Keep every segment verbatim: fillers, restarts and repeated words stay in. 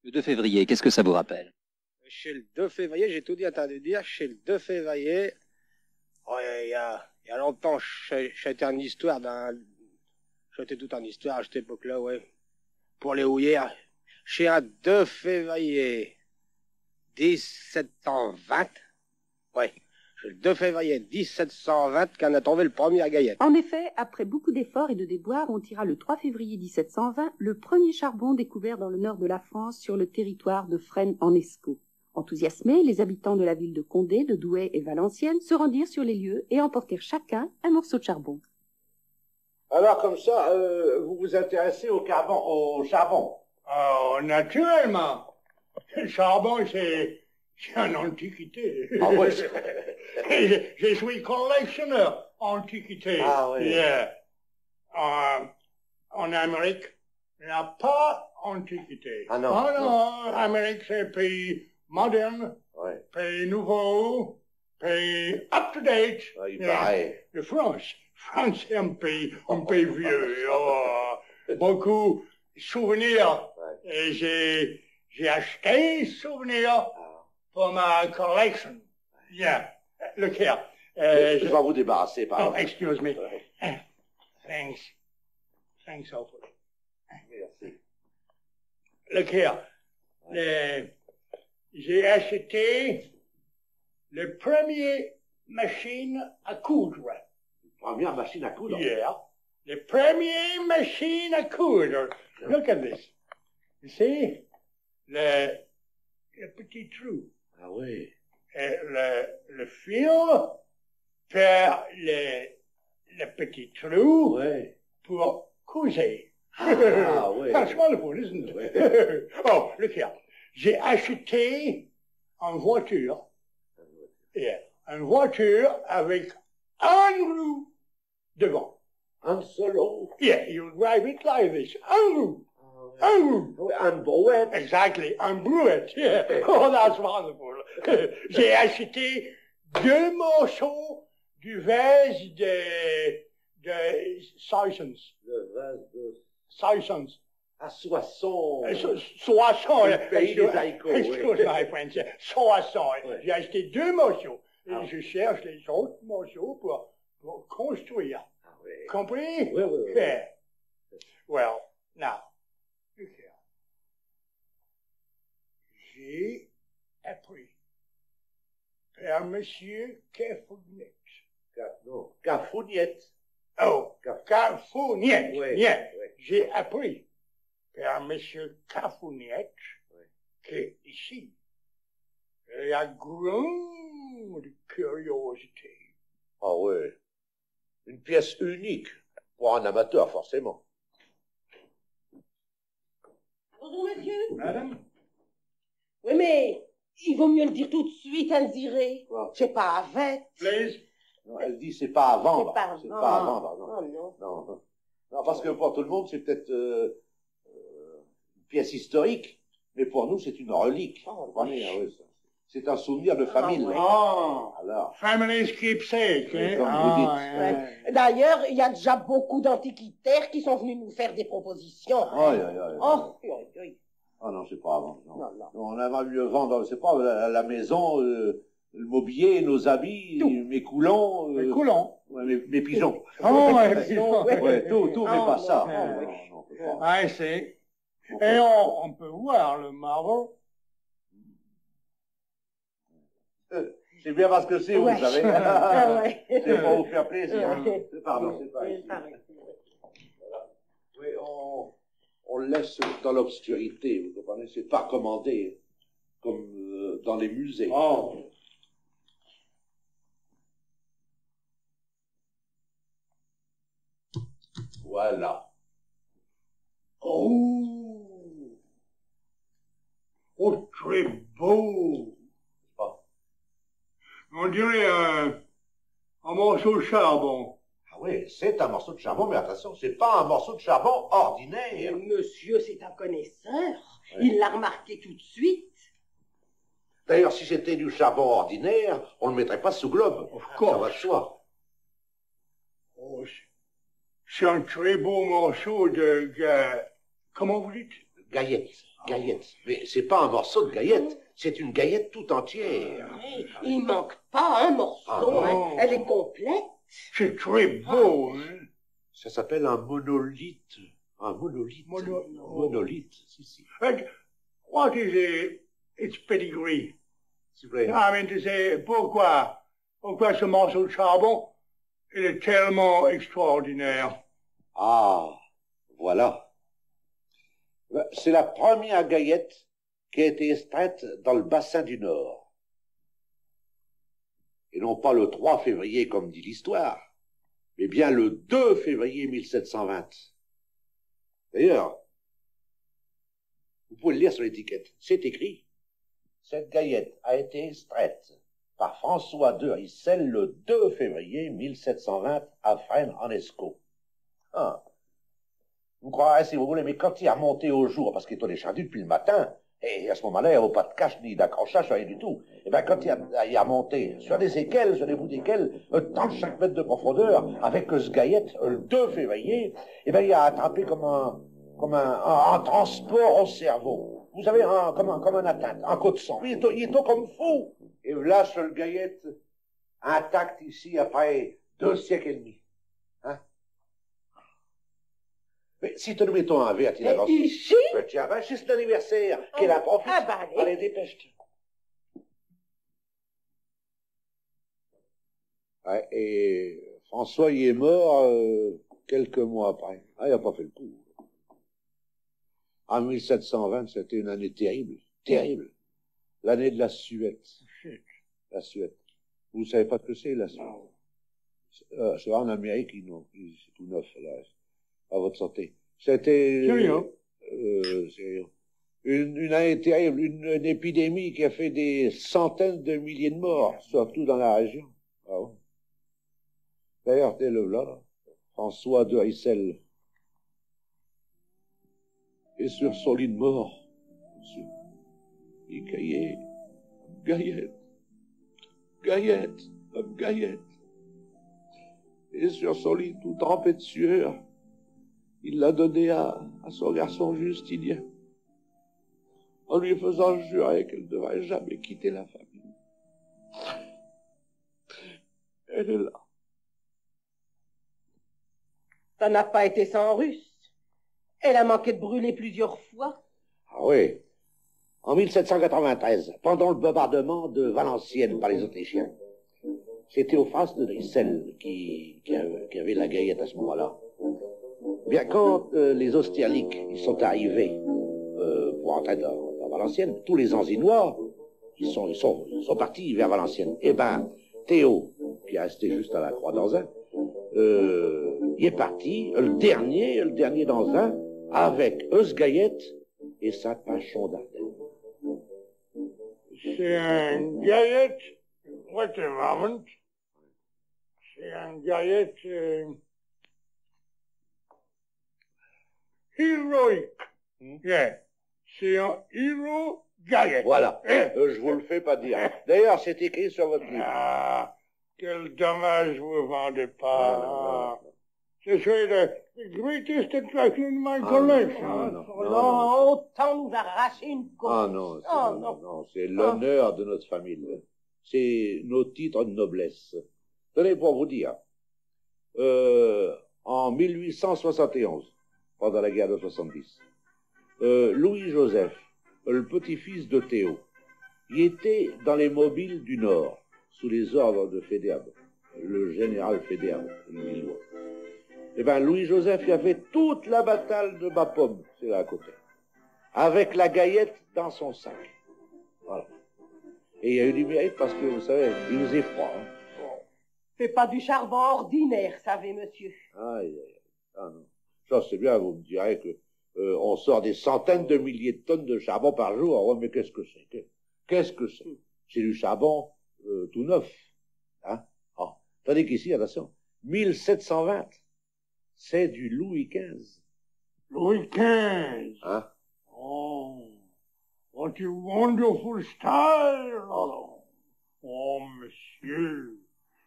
Le deux février, qu'est-ce que ça vous rappelle ? Ch'est l'deux février, j'ai toudis intindu dire, ch'est l'deux février. Oh, i a, i a, i a longtemps, ch'est, ch'étot eune histoire d'un, ch'étot tout eune histoire à ch't époque-là, ouais. Pour les houillères, ch'est un deux février dix-sept cent vingt. Ouais. Ch'est l'deux février dix-sept cent vingt qu'in a trouvé l'première gaillette. En effet, après beaucoup d'efforts et de déboires, on tira le trois février dix-sept cent vingt le premier charbon découvert dans le nord de la France sur le territoire de Fresnes-en-Escaut. Enthousiasmés, les habitants de la ville de Condé, de Douai et Valenciennes se rendirent sur les lieux et emportèrent chacun un morceau de charbon. Alors, comme ça, euh, vous vous intéressez au carbon, au charbon ? Oh, naturellement. Le charbon, c'est, c'est une antiquité. Ah ouais, c'est... Je, je suis collectionneur antiquité. Ah ouais. Yeah. Euh, en Amérique, il n'y a pas antiquité. Ah non, ah non, non. Amérique, c'est un pays moderne, ouais, pays nouveau, pays up to date. Ah, il paraît. Et France, France, c'est un pays, un pays vieux. Oh, beaucoup de souvenirs. Ouais. Et j'ai, j'ai acheté des souvenirs, ah, pour ma collection. Yeah. Look here. Euh, je vais vous débarrasser, par... Oh, excuse me. Ouais. Thanks. Thanks awfully. Merci. Look here. Euh, j'ai acheté le premier machine à coudre. Première machine à coudre ? Yeah. Le premier machine à coudre. Look at this. You see? Le, le petit trou. Ah oui. Et le, le fil fait le, le petit trou, ouais, pour couser. Ah, oui. That's wonderful, isn't it? Ouais. Oh, look here. J'ai acheté une voiture. Yeah. Une voiture avec un roue devant. Han Solo. Yeah, you drive it like this. Un roue. Ah, ouais. Un roue. Oui, une brouette. Exactly, une brouette. Yeah. Oh, that's wonderful. J'ai acheté deux morceaux du vase de, de Soissons. Le vase de Soissons. À Soissons. Euh, so-, Soissons, le pays des haricots, excuse, oui, my French. Soissons. Oui. J'ai acheté deux morceaux. Et, ah, je cherche les autres morceaux pour, pour construire. Ah oui. Compris? Oui, oui, oui. Yeah. Well, now, look here. J'ai appris par Monsieur Cafougnette. Ca-, non, Cafougnette. Oh, Caf-, Cafougnette. Oui, niet. Oui. J'ai appris par Monsieur Cafougnette, oui, que ici, la grande curiosité. Ah oui. Une pièce unique pour un amateur, forcément. Bonjour, monsieur. Madame. Oui, mais il vaut mieux le dire tout de suite, hein, Désiré. Quoi ? C'est pas à vête. Please. Non, elle dit c'est pas à vendre. C'est pas à vendre. C'est pas à vendre, non. Oh, non. Non. Non, parce que pour tout le monde, c'est peut-être, euh, euh, une pièce historique, mais pour nous, c'est une relique. Oh, vous comprenez, ah oui, ça. C'est un souvenir de famille. Ah, oui. Ah. Alors. Family's keepsake, hein. Oui, comme vous dites. Ah, ouais, ouais. D'ailleurs, il y a déjà beaucoup d'antiquitaires qui sont venus nous faire des propositions, hein. Aïe, aïe, aïe, aïe. Oh, aïe, aïe. Ah non, c'est pas à vendre, non. Non, non. Non, on aimerait mieux vendre, je sais pas, la, la maison, euh, le mobilier, nos habits, tout. Mes coulons, euh, mes coulons. Ouais, mes, mes pigeons. Ah, ouais, pigeons, ouais. Ouais, tout, tout, mais pas ça. Ah, non, non, non, on peut pas. Ouais, c'est... Et on, on peut voir le marbre. Euh, c'est bien parce que c'est vous, ouais, vous savez. Ah ouais. C'est pour vous faire plaisir. Ouais. Pardon, c'est pas ici. Pardon. Voilà. Oui, on, on le laisse dans l'obscurité, vous comprenez, c'est pas commandé, comme, euh, dans les musées. Oh. Voilà. Oh. Oh, très beau. Ah. On dirait un, un morceau de charbon. Ah oui, c'est un morceau de charbon, mais attention, c'est pas un morceau de charbon ordinaire. Mais monsieur, c'est un connaisseur. Oui. Il l'a remarqué tout de suite. D'ailleurs, si c'était du charbon ordinaire, on le mettrait pas sous globe. Of course. Ça va de soi. Oh, c'est, c'est un très beau morceau de ga-, comment vous dites ? Gaillette. Gaillette. Mais c'est pas un morceau de gaillette, c'est une gaillette tout entière. Oui, i manque pas un morceau, ah non, hein. Elle est complète. C'est très beau, hein. Ça s'appelle un monolithe. Un monolithe. Mono- Monolithe, si, si. And what is it, its pedigree? S'il vous plaît. I mean to say, pourquoi, pourquoi ce morceau de charbon, il est tellement extraordinaire? Ah, voilà. Ben, c'est la première gaillette qui a été extraite dans le bassin du Nord. Et non pas le trois février, comme dit l'histoire, mais bien le deux février mille sept cent vingt. D'ailleurs, vous pouvez le lire sur l'étiquette. C'est écrit : « Cette gaillette a été extraite par François de Rissel le deux février mille sept cent vingt à Fresnes-en-Escaut. » Ah. Vous croirez si vous voulez, mais quand i a monté au jour, parce qu'il étot déchindu depuis le matin, et à ce moment-là, i n'avot pas de cache ni d'accrochage, rien du tout. Eh ben, quand i a, i a monté, sur des équelles, sur des bouts d'équelles, euh, trente-cinq mètres de profondeur, avec, euh, s'gaillette, euh, le deux février, eh ben, i a attrapé comme un, comme un, un, un transport au cerveau. Vous savez, un, comme un, comme un atteinte, un coup de sang. I étot, i étot comme fou. Et voilà ch'gaillette intact ichi après deux siècles et demi. Hein ? Mais si te nous mettons un verre, ti d'avance. Ichi ? Mais tiens, ben, ch'est l'anniversaire. Qu'elle in profite. Ah, bah, allez. Allez, dépêche-te. Ouais, et François, il est mort, euh, quelques mois après. Ah, il a pas fait le coup. En mille sept cent vingt, c'était une année terrible, terrible. L'année de la suette. Suette. La suette. Vous savez pas ce que c'est, la suette ? Non. Euh, c'est en Amérique, ils n'ont, ils- c'est tout neuf, là. À votre santé. C'était, euh, c'est rien, euh, c'est rien. Une, une année terrible, une, une épidémie qui a fait des centaines de milliers de morts, surtout dans la région. Ah ouais. D'ailleurs, t'es le voilà, là. François de Rissel. Et sur son lit de mort, monsieur, i criait : « Gaillette, Gaillette, ma Gaillette. » Et sur son lit, tout trempé de sueur, il l'a donnée à, à son garçon Justinien, en lui faisant jurer qu'elle ne devrait jamais quitter la famille. Elle est là. Ça n'a pas été sans russe. Elle a manqué de brûler plusieurs fois. Ah oui. En mille sept cent quatre-vingt-treize, pendant le bombardement de Valenciennes par les Autrichiens, c'est Théophraste de Rissel qui, qui avait, qui avait la gaillette à ce moment-là. Bien, quand, euh, les Austerlitz, ils sont arrivés, euh, pour entrer dans, dans Valenciennes, tous les Anzinois, ils sont, ils sont, ils sont partis vers Valenciennes. Eh ben, Théo, qui est resté juste à la Croix d'Anzin, euh, il est parti, le dernier, le dernier d'Anzin, avec euse gaillette et sin pinchon d'Ardenne. C'est un gaillette, wait a moment. C'est un gaillette, euh, héroïque. Hmm. Yeah. C'est un héros gaillette. Voilà. Hein ? Euh, je vous le fais pas dire. D'ailleurs, c'est écrit sur votre livre. Ah, quel dommage, vous vendez pas. Ah, non, non, non. Ce serait the greatest attraction in my collection. Ah, non, non, non, non, non. Autant nous arracher une cause. Ah, non, c'est, non, non, non, c'est l'honneur de notre famille. C'est nos titres de noblesse. Tenez, pour vous dire, euh, en mille huit cent soixante et onze, pendant la guerre de soixante-dix, euh, Louis-Joseph, le petit-fils de Théo, il était dans les mobiles du Nord, sous les ordres de Faidherbe, le général Faidherbe, le Lillois. Eh ben, Louis-Joseph, il a fait toute la bataille de Bapaume, c'est là à côté, avec la gaillette dans son sac. Voilà. Et il a eu du mérite parce que, vous savez, il faisait froid, hein. C'est pas du charbon ordinaire, savez, monsieur. Aïe, aïe, aïe. Ah non. Ça, c'est bien, vous me direz que, euh, on sort des centaines de milliers de tonnes de charbon par jour. Ah ouais, mais qu'est-ce que c'est que, qu'est-ce que c'est ? C'est du charbon, euh, tout neuf. Hein ? Ah. Tandis qu'ici, attention, mille sept cent vingt, c'est du Louis quinze. Louis quinze. Hein ? Oh, what a wonderful style. Oh. Oh, monsieur.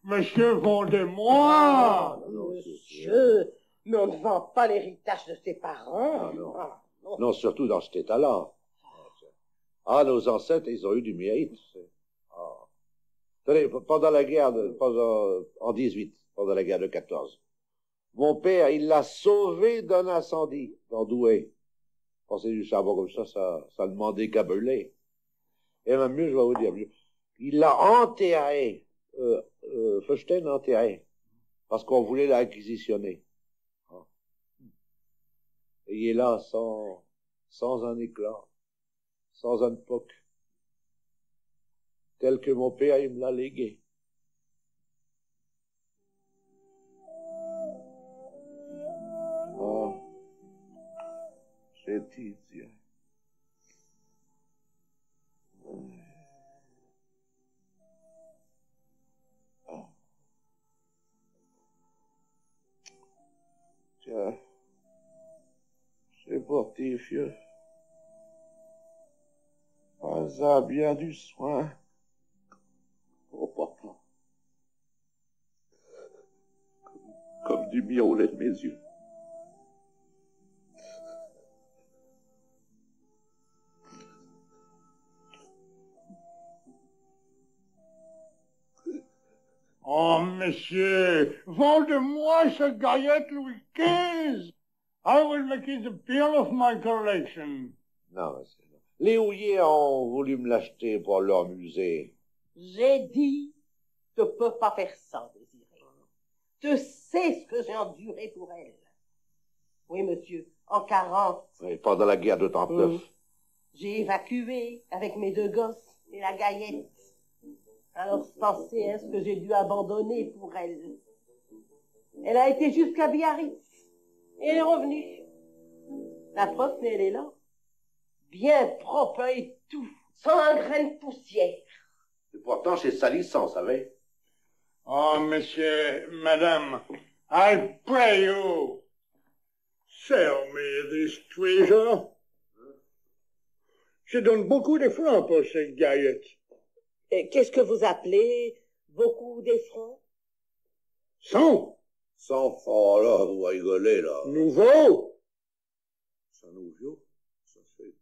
Monsieur, vendez-moi. Ah, non, non, c'est sûr. Monsieur, mais on ne vend pas l'héritage de ses parents. Ah, non. Ah, non. Non, surtout dans cet état-là. Ah, nos ancêtres, is ont eu du mérite. Ah. Tenez, p-, pindant la guerre de, pindant, in dix-huit, pindant la guerre de quatorze, mon père, i l'a sauvé d'un incendie dins Douai. Passer du charbon comme cha, cha, cha d'mindot qu'à brûler. Et même mieux, j' vas vous dire mieux. I l'a intérré, euh, euh, Feuchten intérré, parce qu'in voulot l'réquisitionner. Et il est là sans, sans un éclat, sans un poc, tel que mon père i m' l'a légué. Ah, ch'est idiot. Ah. Tiens, ch'est pour ti, fiu. Prinds-in bien du soin. Oh, papa. Comme, comme du miel au lait de mes yeux. Oh, monsieur, vendez-moi cette gaillette Louis quinze. I will make it the pearl of my collection. Non, monsieur, non. Les Houillets ont voulu m' l'acheter pour leur musée. J'ai dit, te peux pas faire ça, Désiré. Tu sais ce que j'ai enduré pour elle. Oui, monsieur, en quarante. Oui, pendant la guerre de trente-neuf. Mhm. J'ai évacué avec mes deux gosses et la gaillette. Alors, pensez, hein, ce que j'ai dû abandonner pour elle. Elle a été jusqu'à Biarritz. Et elle est revenue. La preuve, elle est là. Bien propre et tout, sans un grain de poussière. Et pourtant, ch'est salissant, savez. Oh, monsieur, madame, I pray you, sell me this treasure. Je donne beaucoup de francs pour cette gaillette. Et qu'est-ce que vous appelez beaucoup de francs ? Cent. Cent francs, là, vous rigolez, là. Nouveau. Cent nouveaux, ça fait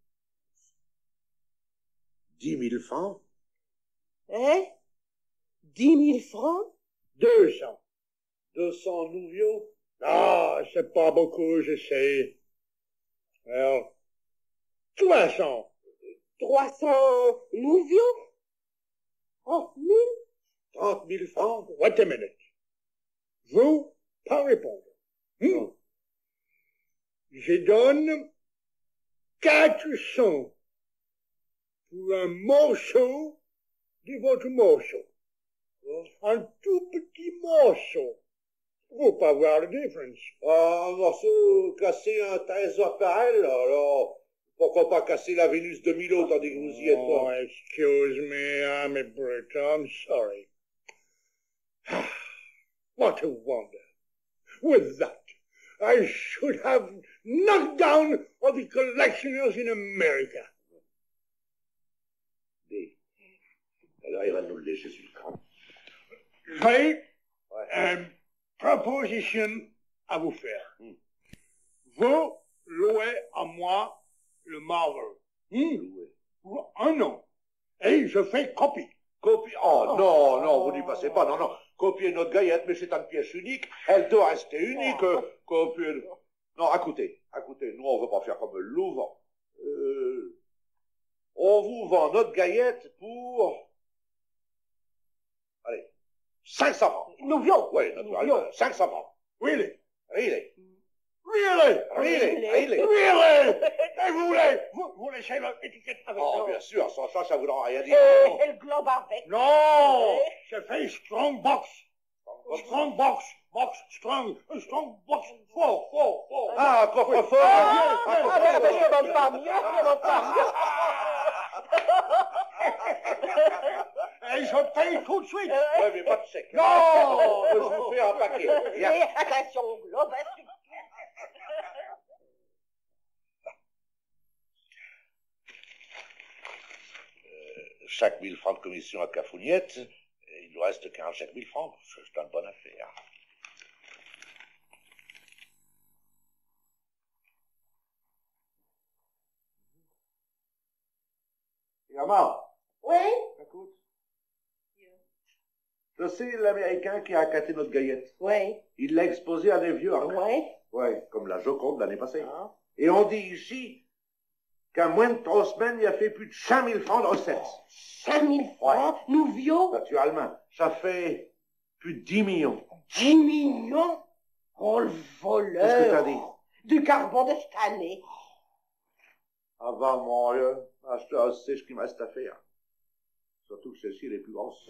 dix mille francs. Hein ? Dix mille francs ? Deux cents. Deux cents nouveaux ? Ah, ch'est pas beaucoup, je sais. Alors, trois cents. Trois cents nouveaux ? Trente mille ? Trente mille francs ? Wait a minute. Vous pas répondre. Hmm ? Non. Je donne quatre cents pour un morceau de votre morceau. Oh. Un tout petit morceau. Vous pas voir la différence. Ah, un morceau, casser un trésor pareil, alors pourquoi pas casser la Vénus de Milo tandis que vous y êtes, oh, quoi. Excuse me, I'm a brute, I'm sorry. What a wonder. With that, I should have knocked down all the collectioners in America. Dis. Alors, i va nous l' laicher sur l' camp. J'ai, ouais, une proposition à vous faire. Hmm. Vous louez à moi le Marvel. Hmm ? Louer. Pour un an. Et je fais copie. Copie ? Oh, non, non, vous n'y pensez pas, non, non. Copier not' gaillette, mais ch'est eune pièce unique, elle doit rester unique, euh, copier. Non, acoutez, acoutez, nous, in veut pas faire comme l' Louvre. Euh, in vous vend not' gaillette pour, allez, cinq cents francs. Nous vions. Oui, naturellement, cinq cents francs. Really ? Really ? Really ? Really ? Really ? Et vous voulez, vous, vous laissez l'étiquette avec ? Oh, bien sûr, sans ça, ça voudra rien dire. Et, et le globe avec ? Non, je fais strong box. Strong box, box, strong, strong box, fort, fort, fort. Ah, coffre-fort. Ah, ah, je demande pas mieux, je demande pas mieux. Et je paye tout de suite. Oui, mais pas de chèque. Non, je vous fais un paquet. Bien. Et attention au globe, hein. Euh, chaque mille francs de commission à Cafougnette, i nous reste quarante-cinq mille francs. Ch'est eune bonne affaire. Comment ? Oui ? Acoute. Te sais, l'Américain qui a acaté not' gaillette. Oui. I l'a exposée à New York. Oui. Ouais, comme la Joconde l'année passée. Ah. Et in dit ichi qu'in moins d'tros semaines, il a fait pus d'chinq mille francs d'recettes. Chinq mille francs, nous viaux ? Naturellemint. Cha fait pus d'dix millions. Dix millions ? Oh, l'voleur ! Qu'est-ce que t'as dit ? Du carbon de ch't'année. Ah, va, mon vieux, achteure, ch'est ch'qu'i m'reste à faire. Surtout que chelle-chi, elle est pus grosse.